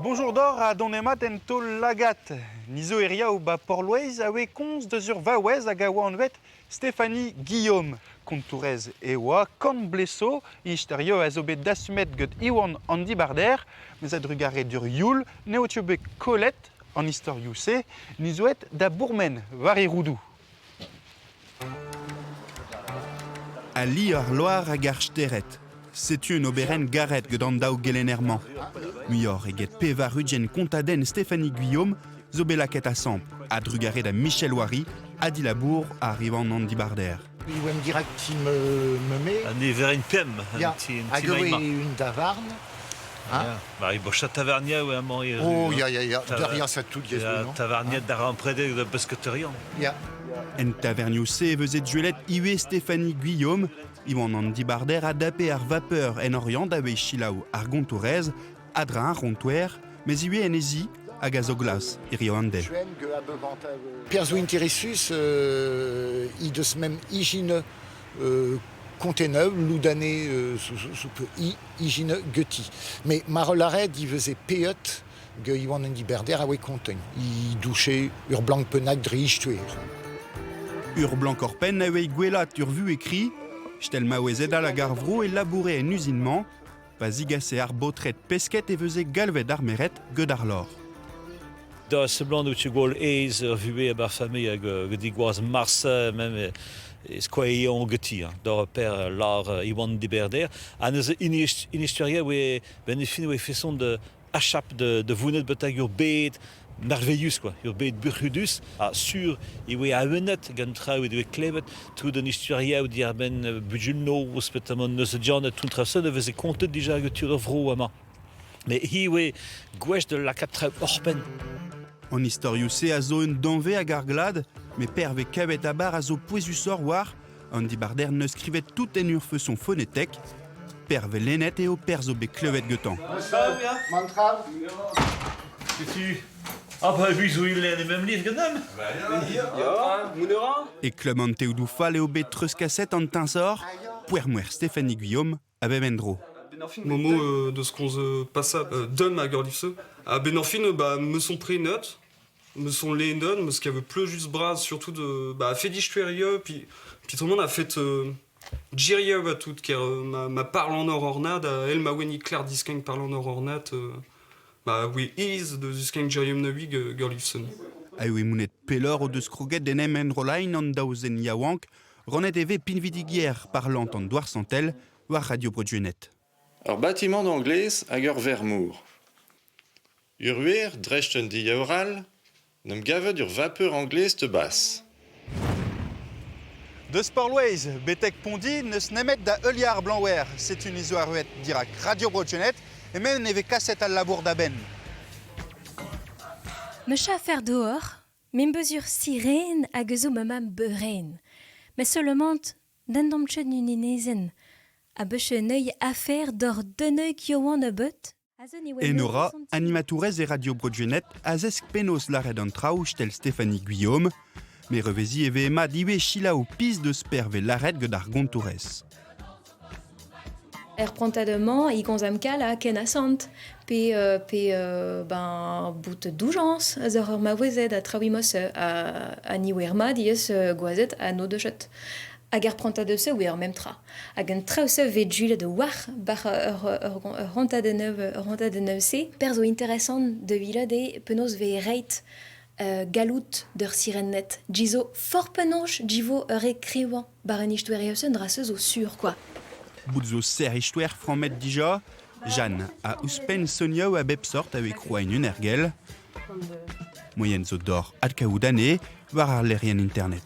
Bonjour d'or ha donemat en taol lagad. Ni zo eriaou ba Porloeiz a oe komz deus ur vaouez hag a oa anvet Stéphanie Guillaume. Kontourez e oa kant bleso, isterio a zo bet dastumet get Iwan an Dibarder, mes a-drugarez d'ur youl n'eo ket bet kollet an istorioù-se, ni zo aet da bourmen war e roudoù. Ali ar loar hag ar stered. Setu un oberenn garet gant an daou gelenner-mañ. Muioc'h eget 80 kontadenn Stéphanie Guillaume zo bet lakaet asambl, a-drugarez da Michel Wary ha dilabour ar Ivan an Dibarder. Iwen dirak ti me, me me. An niverenn pemp, Ya, an ti, hag ti e mañ. un davarn. Hein? Ya. Ba, e bocha taverniañ eo amañ e Oh, ru, ya, ya, ya. Ta- Derrière ça tout, yes, Ya, non? tavarniad da rampredeg da besketerion. Ya. En tavernioù-se e veze duellet ivez Stéphanie Guillaume, Iwan an Dibarder a dape ar vapeur en Oriant a selaou ar gontourez, Adrin ar rontoer, mes ivez en he zi hag a zo glas hiziv an deiz. Perzh interesus he deus mem ijin konteneu loudane sous ijin geti. Mais mar lâret he veze peet ge Iwan an Diberder a oe konten. He douche ur blank pennak dre istuer. Ur blank orpenn a oe gwelat ur vu écrit, stel maouezed all hag ar vro e laboure en uzin-mañ, pa zigase ar baotred pesked e veze galvet ar merc'hed get ar lor. Da seblant out gwall aes ur vuhez bar familh hag gant gwaz Mars mem e skoaeañ geti da per lar Iwan Diberder. Ha neuze inisturia oe ben e fin oe feson de achap de, de vonet betek ur bed merveillus quoi, ur bed buc'hudus ha sur e oe awenet gant traoù e doe klevet tout an istoriaoù diar-benn budjul-noz petamant neuze dianet tout traoù-se ne veze kontet dija hag tud ar vro amañ. Mais hi oe gwech da lakaat traoù oc'hpenn. An istorioù-se a zo un danvez hag ar glad, met per vez kavet abar a zo pouezusoc'h war an dibarder neus skrivet tout en ur feson fonetek. Per velennet eo per zo bet klevet gantañ. Mantrav. Setu Ah bah oui, zo il e mem livr ganem. E klub an teodoù fall eo bet treuzkaset an teñzor, poermoer Stéphanie Guillaume a bep en-dro. Momo deus komz pasa deun hag ur livse. Ha ben ar fin, ba, me son prenet, me son lennet, me skav pleujus bras surtout de ba, fedistuerio, puis puis tout le monde a fait Djirieu a tout ker ma, ma parle en ornat, el ma weni Claire diskenk parle en ornat, ba oui iz de ziskenk Djirieu neuig Gurlifson. A oe monet pelloc'h o deus kroget d'en em enrollain an daou zen yaouank, rannet e vez pinvidigier parlant an douar santel war Radio Bro-Gwened. Ur batimant anglez hag ur vermour. Ur wer dreist un deiz all 'n em gavet ur vapeur anglez te bas. Deus Porloeiz betek Pondi n'eus nemet da heuliañ ar Blanc-Wer. Setu ni zo arruet dirak Radio Bro-Gwened e-men e vez kaset al labour da benn. Me chafer dehors, m'em beus ur sirène hag eus zo ma mamm beuren. Mais seulement, n'en domp ket un enezenn. A beus un œil affaire d'or d'un œil yoan nebeut. Enora, animatourez e Radio Bro-Gwened, a zesk penaos lâret an traoù stel Stéphanie Guillaume. Met reveziñ e vez mat ivez selaou pizh deus perve lâret gant ar gontourez. Er prantad-mañ e gomz amkal ha ken asant pe pe ben bout doujañs eus ur maouezed ha traoù emos ha ni oer mat ivez gwazed ha n'o deus ket. Hag er prantad-se oe ar mem tra. Hag an traoù-se vez julet war bar ur ur rantad-se. Per zo interesant da welet eo penaos vez reit galloud d'ur sirennet. Djizo fort penaos djivo ur re kreñvañ bar un istoerioù-se dra se zo sur quoi. Bout zo serr istoer frammet dija, Jeanne a ouzhpenn sonioù a bep sort a vez kroain un ergel. Moyen zo d'or adkaout anezhe war ar lec'hienn internet.